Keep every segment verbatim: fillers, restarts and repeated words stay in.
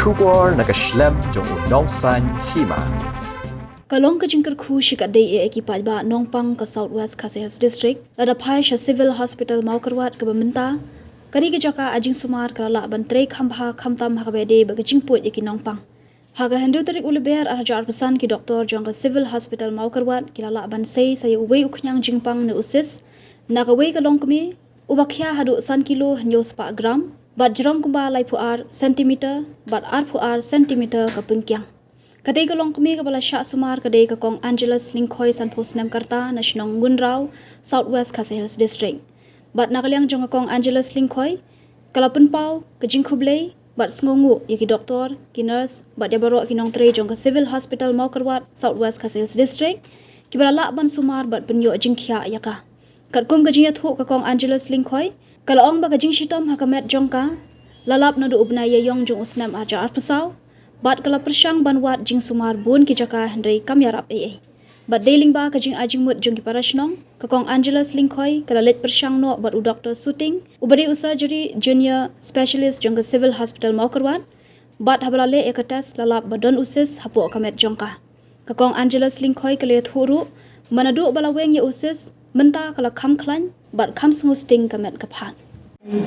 Khubor na ka shlem jong u Nongsaiñ Hima. Ka long ka jingkyrkhu shikatdei ïa ki paidbah nongpang ka South West Khasi Hills District lada phai sha Civil Hospital Mawkyrwat kaba mynta. Kane ka jaka ai jingsumar ka la lah ban trei kham bha khamtam ha kaba ïadei bad ka jingpuid ïa ki nongpang. Ha ka hynriew tarik u Lber ar hajar arphew san ki doktor jong ka Civil Hospital Mawkyrwat ki la lah ban sei sa ïa uwei u khñiang jingpang ne u cyst na kawei ka longkmie uba khia haduh san kilo hynñiew spah gram bad jrong kumba laiphew ar centimeter bad arphew ar centimeter ka pyngkiang. Katei ka longkmie kaba la shah sumar ka dei ka Kong Angelus Lyngkhoi, sanphew snem ka rta, na shnong Ngunraw, South West Khasi Hills District. Bad na ka liang jong ka Kong Angelus Lyngkhoi ka la pynpaw ka jingkhublei bad sngewnguh ïa ki doktor, ki nurse bad ïa baroh ki nongtrei jong ka Civil Hospital Mawkyrwat, South West Khasi Hills District, kiba la lah ban sumar bad pynïoh jingkhiah ïa ka. Katkum ka jingïathuh ka Kong Angelus Lyngkhoi, ka la ong ba ka jingshitom ha ka met jong ka la lap naduh u bnai Ïaiong jong u snem ar hajar arphew saw bad ka la pyrshang ban wad jingsumar bun ki jaka hynrei kam ïarap ei ei. Bad dei lyngba ka jingai jingmut jong ki para shnong, ka Kong Angelus Lyngkhoi ka la leit pyrshang noh bad u Doktor Suting uba dei u surgery junior specialist jong ka Civil Hospital Mawkyrwat. Bad haba la leh ïa ka test la lap ba don u cyst hapoh ka met jong ka. Ka Kong Angelus Lyngkhoi ka la ïathuh ruh ba naduh ba la weng ïa u cyst mynta ka la kham khlaiñ bad kham sngewsting ka met ka phad.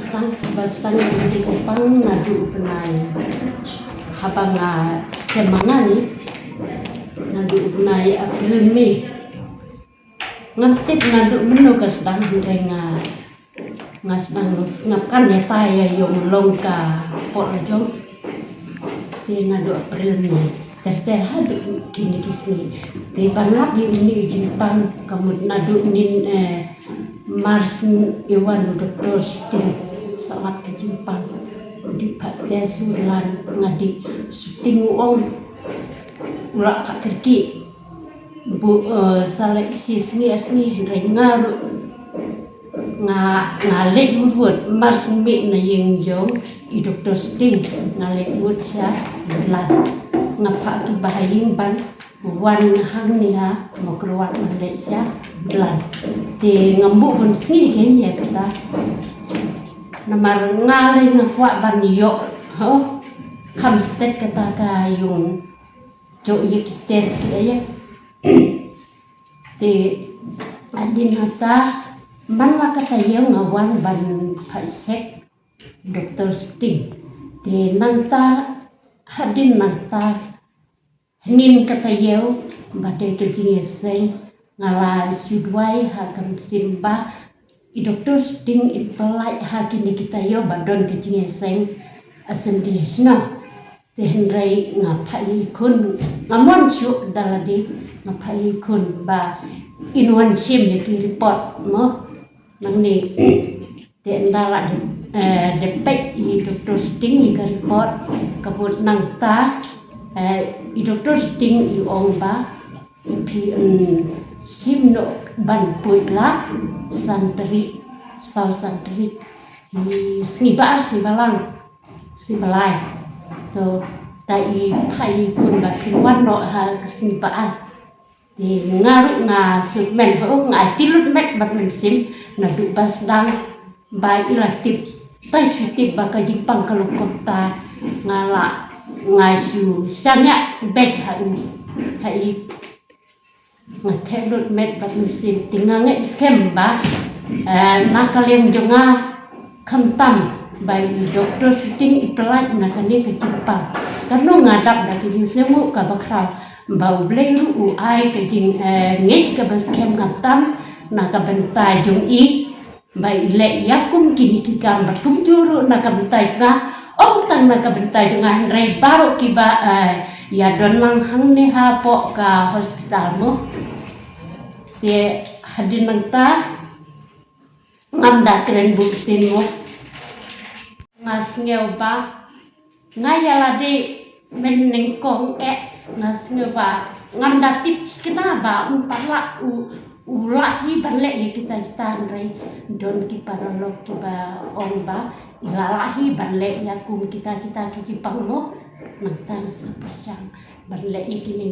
Sdang ba sdang ïa ka dei ka pang naduh u bnai haba nga shem ma nga ni, naduh u bnai April, May. Ngam tip naduh mynno ka sdang hynrei nga nga sdang sngap kan ïa ta ïa ïong long ka pok la jong. Te naduh April, May ter ter haduh kine ki sngi. Te ban lap ïa une u jingpang ka mut naduh nin, eh, March i wan u doktor Suting sa lap ka jingpang. U dih pat test u lan nga dih Suting u ong u lah pat kyrkieh. Bu, eh, sa leit shi sngi ar sngi hynrei nga ruh nga, nga leit wut wut, mar shu mih na ïing jong i doktor Suting nga leit wut sha Blan. Nga phah kiba ha ïing ban wan hangne ha Mawkyrwat ban leit sha Blan. Te ngam buh bun sngi kein ïa kata. Namar nga lei nga kwah ban ïoh, ho, kham stet kata ka ïong jooh ïa ki test ki ïa. Te hadien nangta man la ka taïew nga wan ban phah check doktor Suting. Te nangta hadien nangta hynnin ka taïew ba dei ka jingïaseng nga la ju duwai ha ka mynsiem ba i doktor Suting in pyllait ha kine ki taïew ba don ka jingïaseng ha snem dei snem. Te hynrei nga phah ïa i khun, nga mon shuh da lade, nga phah ïa i khun ba in wan shim ïa ki report mo. Nangne te ynda la dep, eh, dep peit i doktor Suting ïa ka report ka mut nangta, eh, i doktor Suting i ong ba phi, mm, shim noh ban puid la san tarik, saw san tarik. Ïa sngi ba ar, sngi ba lang, sngi ba lai. To ta i phah i khun ba phin wan noh ha ka sngi ba ar. Te nga ruh nga suk men ho, nga ai ti lut met bad mynsiem naduh ba sdang ba i la tip. Tai shu tip ba ka jingpang ka long kumta nga la, nga shu shaniah beit ha u, ha i. Nga theh lut met bad mynsiem te nga ngeit skhem ba, eh, na ka liang jong nga khamtam ba i doktor Suting i pyllait na kane ka jingpang. Kano nga dap da ka jingsngewnguh kaba khraw ba U Blei ruh u ai ka jing, eh, ngeit kaba skhem khamtam na ka bynta jong i. Ba i leh ïa kum kine ki kam bad kumjuh ruh na ka bynta jong nga, ym tang na ka bynta jong nga hynrei baroh kiba, eh, ïa don lang hangne hapoh ka hospital mo. Te hadien nangta ngam da kren bun ktien mo. Nga sngew ba nga ïa lade mynnyngkong eh, nga sngew ba ngam da tip thikna ba un pat lah u, u lah hi ban leh ïa kita kita hynrei don ki paralok kiba ong ba i la lah hi ban leh ïa kum kita kita ki jingpang mo. Nangta nga sa pyrshang ban leh ïa kine.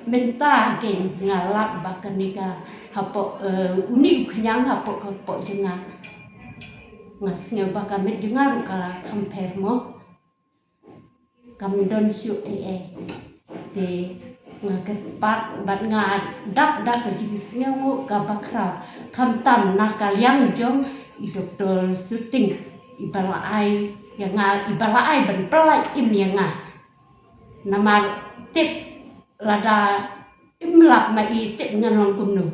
Mynta kein nga lap ba kane ka hapoh, eh, une u khñiang hapoh ka kpoh jong nga. Nga sngew ba ka met jong nga ruh ka la kham pher mo. kam don shuh ei ei. Te nga kyrpad bad nga dap da ka jingsngewnguh kaba khraw, khamtam na ka liang jong i Doktor Suting, iba la ai ïa nga, iba la ai ban pyllait im ïa nga. Namar tip lada im lap ma i, tip ngan long kumno.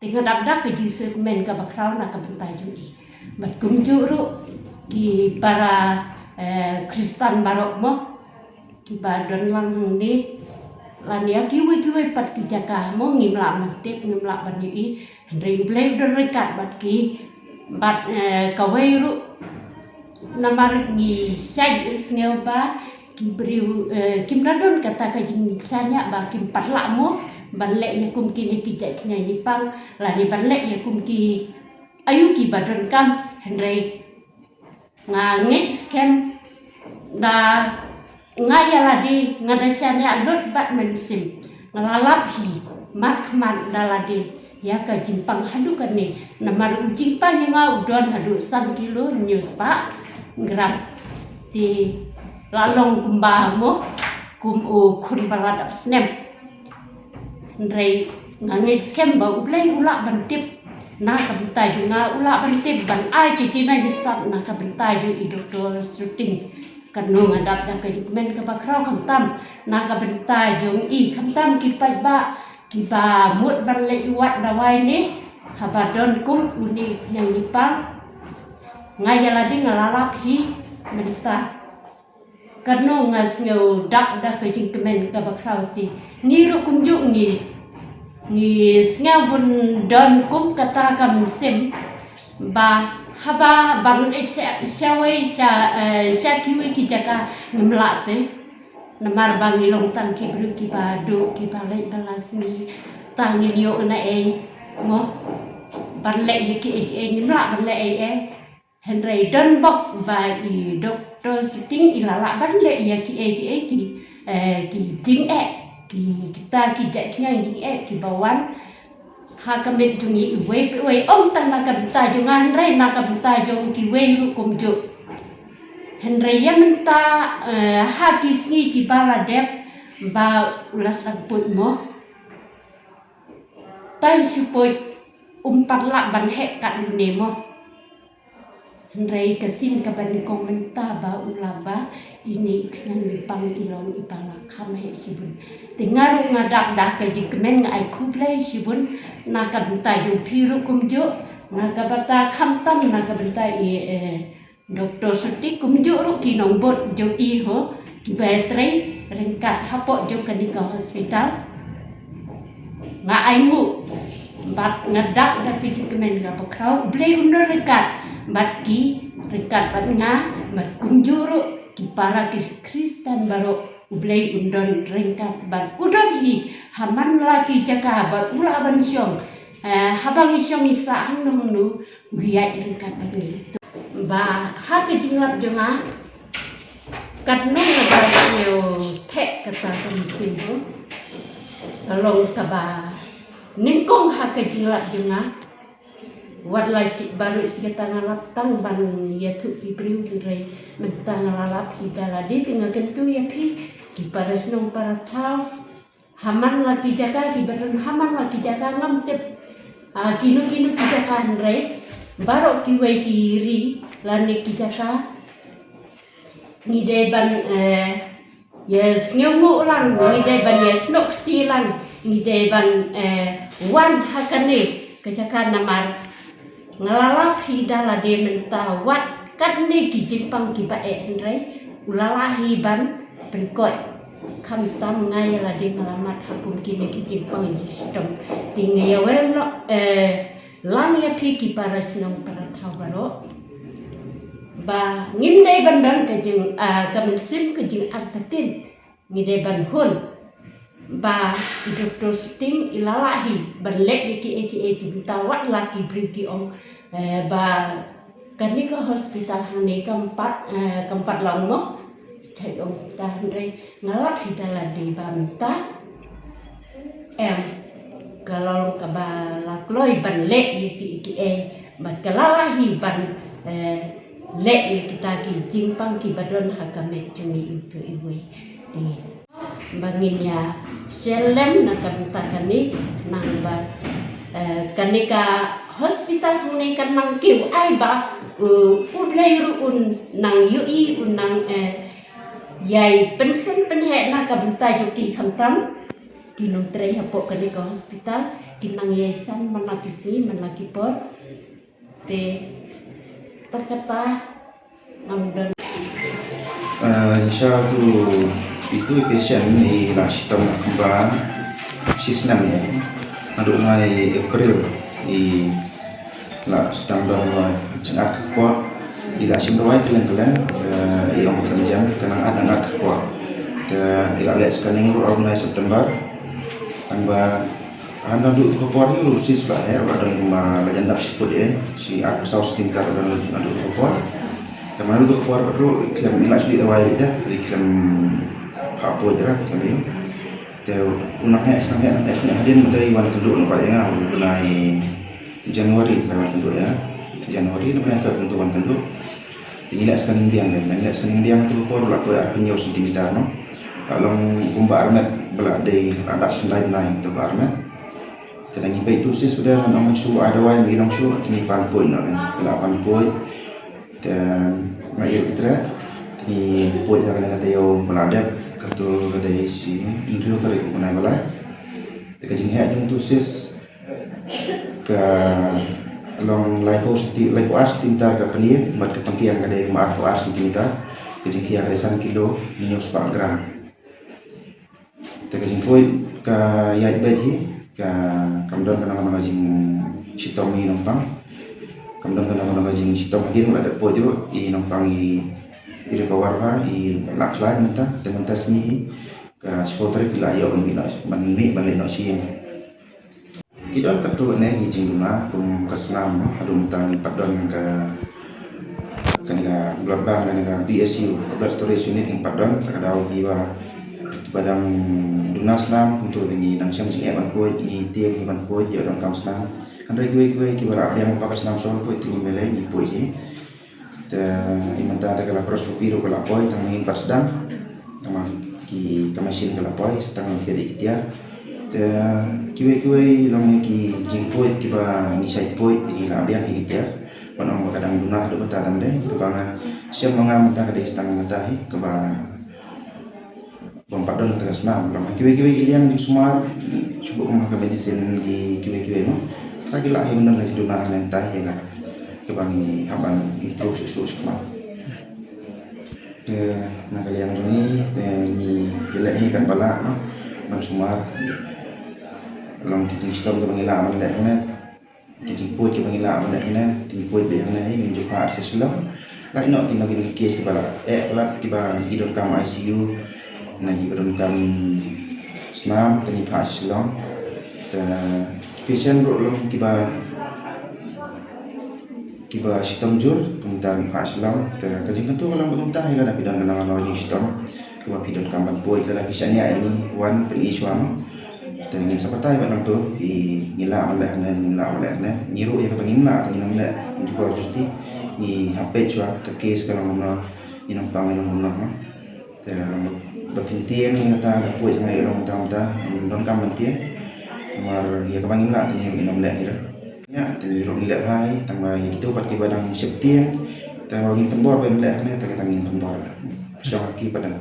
Te nga dap da ka jingsngew kmen kaba khraw na ka bynta jong i. Bad kumjuh ruh ki para, eh, Khristan baroh mo, kiba don lang hangne, lane ïa kiwei kiwei pat ki jaka mo, ngim lah ban tip, ngim lah ban ïohi. Hynrei U Blei u don ryngkat bad ki, bad, eh, kawei ruh namar ngi shait sngew ba ki briew, eh, kim da don kata ka jingshaniah ba kim pat lah mo ban leh ïa kum kine ki jait khñiang jingpang, lane ban leh ïa kum ki aïu kiba donkam. Hynrei nga ngeit skhem da nga ïa lade nga da shaniah lut bad mynsiem. Nga la lap hi markhmat da lade ïa ka jingpang haduh kane, namar u jingpang jong nga u don haduh san kilo hynñiew spah gram. Te la long kumba mo, kum u khun ba la dap snem. Hynrei nga ngeit skhem ba U Blei u lah ban tip na ka bynta jong nga, u lah ban tip ban ai ka jingïaseng na ka bynta jong i Doktor Suting. Katno nga dap da ka jingkmen kaba khraw, khamtam na ka bynta jong i, khamtam ki paidbah kiba mut ban leit wad dawai ne, haba don kum une u khñiang jingpang. Nga ïa lade nga la lap hi mynta. Katno nga sngew dap da ka jingkmen kaba khraw. Te ngi ruh kumjuh ngi, ngi sngew bun don kum kata ka mynsiem ba haba ban leit sha, sha wei sha, eh, sha kiwei ki jaka ngim lah te. Namar ba ngi long tang ki briew kiba duh, kiba leit ba la sngi, tang ngin ïoh na ei mo, ban leh ïa kiei kiei, ngim lah ban leh ei ei. Hynrei don bok ba i Doktor Suting i la lah ban leh ïa kiei kiei ki, eh, ki jingeh, ki, kita ki jait khñiang jingeh kiba wan ha ka met jong ngi iwei pa iwei, ym tang na ka bynta jong nga hynrei na ka bynta jong kiwei ruh kumjuh. Hynrei ïa mynta, eh, ha ki sngi kiba la dep ba u la sdang put mo, tang shu put, um pat lah ban heh kat une mo. Hynrei ka sien kaba nyngkong mynta ba u lah ba ine i khñiang jingpang i long iba la kham heh shibun. Te nga ruh nga dap da ka jingkmen, nga ai khublei shibun na ka bynta jong phi ruh kumjuh, na ka bynta, khamtam na ka bynta i, eh, Doktor Suting, kumjuh ruh ki nongbud jong i ho kiba trei ryngkat hapoh jong kane ka hospital. Nga ainguh bad nga dap da ka jingkmen kaba khraw, U Blei un don ryngkat bad ki, ryngkat bad nga, bad kumjuh ruh ki para ki Khristan baroh, U Blei un don ryngkat bad u don hi ha man la ki jaka bad u lah ban shong, eh, haba ngi shong ngi sah hangno hangno, u ïaid ryngkat bad ngi. Ba ha ka jinglap jong nga, katno nga ba sngew theh kata ka mynsiem ho, ka long kaba nyngkong ha ka jinglap jong nga. Wat la shi baroh shi katta nga lap tang ban ïathuh ki briew, hynrei mynta nga la lap hi da lade, te nga kyntu ïa phi ki para shnong para thaw, ha man la ki jaka kiba don, ha man la ki jaka ngam tip, ah, kino kino ki jaka, hynrei baroh kiwei ki ri lane ki jaka ngi dei ban, eh, ïasngewnguh lang, ngi dei ban ïasnoh kti lang, ngi dei ban, eh, wan ha kane ka jaka namar nga la lap hi da lade mynta wat katne ki jingpang kiba eh, hynrei u la lah hi ban pynkhiah. Khamtam nga ïa lade nga la mad ha kum kine ki jingpang jingshitom. Te nga ïa wel noh, eh, lang ïa phi ki para shnong para thaw baroh ba ngim dei ban don ka jing, ah, ka mynsiem ka jingartatien. Ngi dei ban hun ba i Doktor Suting i la lah hi ban leh ïa kiei kiei ki bynta, wat la ki briew ki ong, eh, ba kane ka hospital hangne kam pat, eh, kam pat long mo. Shait ong ta, hynrei nga lap hi da lade ba mynta em, ka long kaba la kloi ban leh ïa kiei kiei bad ka la lah hi ban, eh, leh ïa kita ki jingpang kiba don ha ka met jong i uto iwei. Te ba ngin ïa shem lem na ka bynta kane, nang ba, eh, kane ka hospital hangne kan nang kiew ai ba, eh, U Blei ruh un nang ïohi, un nang, eh, ïai pynsem pynheh na ka bynta jong ki, khamtam ki nongtrei hapoh kane ka hospital kin nang ïai san man la ki sngi man la ki por. Te tang kata ngam don. Eh, insha tu itu i patient i la shitom kumba shisnem ïa. Naduh u bnai April i la shitom don, eh, jingak ka por. I la shim dawai kylleng kylleng, eh, i ong ka jam ka nang at nang at ka por. Te i la leh scanning ruh ar bnai September. Tang ba hana duh ka por ïa u sis la heh, la don kumba la jan dap shi phut ïa, shi ar phew saw centimeter la don, hana duh ka por. Te hana duh ka por pat ruh khlem, i la shu dih dawai beit te, i khlem phah puid ra khlem ïa. Te u nang heh, nang heh, nang heh, nang heh hadien mynta i wan kynduh na pat ïa nga, u bnai January mynta wan kynduh ïa nga. January na bnai Feb mynta wan kynduh. Te ngi leh scanning biang, ngi leh scanning biang tu ka por la poi ar phew hynñiew centimeter, no. La long kumba armet ba la dei la dap khyndai bnai tu ba armet. Te ngi peit tu sis ba dei man ong shu ai dawai, ngi long shu, te ngi pan puid noh, te la pan puid. Te nga ïoh treh, te ngi puid ha kane ka taïew ba la dep, katu ka dei shi hynriew tarik u bnai ba lai. Te ka jingheh jong tu sis ka long laiphew centi-, laiphew ar centimeter ka pynïeng, bad ka pynkiang ka dei ma arphew ar centimeter, ka jingkhia ka dei san kilo hynñiew spah gram. Te ka jingpuid ka ïaid beit hi, ka kam don kano kano ka jingshitom hi nongpang. Kam don kano kano ka jingshitom hadien ba la dep puid ruh i nongpang i, i recover bha, i lah khlaiñ mynta, te mynta sngi hi ka shiphew tarik i la ïoh ban mih noh, ban mih ban leit noh sha ïing. Ki don katto katne ki jingduna kum ka snam, haduh mynta ngim pat don ka, kane ka blood bank, kane ka B S U, ka blood storage unit ngim pat don, te ka daw kiba, kiba dang duna snam kumto te ngi dang shem jingeh ban puid, ngi tieng hi ban puid, ïoh donkam snam. Hynrei kiwei kiwei kiba lah biang pat ka snam shuwa ban puid te ngim lei lei, ngi puid hi. Te i mynta te ka laparoscopy ruh ka la poi, tang ma ngim pat sdang. Tang ma ki, ka machine ka la poi, sa tang ngam thied ïa ki tiar. Te kiwei kiwei long ïa ki jingpuid kiba ngi shait puid, ngi la biang ïa ki tiar. Ban ong ba ka dang duna haduh katta tang dei, kaba nga shem ma nga mynta ka dei sa tang mynta hi, kaba bym pat don kata ka snam. Lem ha kiwei kiwei ki liang jingsumar, shu buh kum ha ka medicine ki kiwei kiwei mo. Tang ki lah hi ban don ka jingduna hangne mynta hi, nga kaba ngi hap ban improve shuh shuh shuh mo. Te na ka liang jong ngi te ngi ïaleh hi katba lah mo ban sumar. Lem ki jingshitom kiba ngi lah ban leh hangne, ki jingpuid kiba ngi lah ban leh hangne, te ngi puid beit hangne hi, ngin ju phah sha Shillong. Lait noh kino kino ki case kiba la eh palat, kiba ngi donkam I C U, na kiba donkam snam, te ngi phah sha Shillong. Te ki patient ruh lem kiba, kiba shitom jur, kumta ngi phah sha Shillong. Te ka jingkyntu ka long ba kumta hi, lada phi don kano kano ka jingshitom kaba phi donkam ban puid, lada phi shaniah ïa ngi, wan pyni shuwa mo. Te ngin sa batai bad nangto, i ngi lah ban leh hangne, ngim lah ban leh hangne. Ngi ruh ïa kaba ngim lah te ngin ym leh jubor justi. Ngi hap peit shuwa ka case ka long kumno, ngi nang pang ngi long kumno mo. Te long ba phin tieng ïa kata ka puid jong nga ïa long kumta kumta, ngim donkam ban tieng. Namar ïa kaba ngim lah te ngi ruh ngin ym leh hi ruh. Ïa, te ngi ruh ngi leh bha hi, tang ba ïa kito pat kiba dang sheptieng, tang ba ngin pynbor ban leh hangne, te kita ngin pynbor. Shong ha ki pat dang.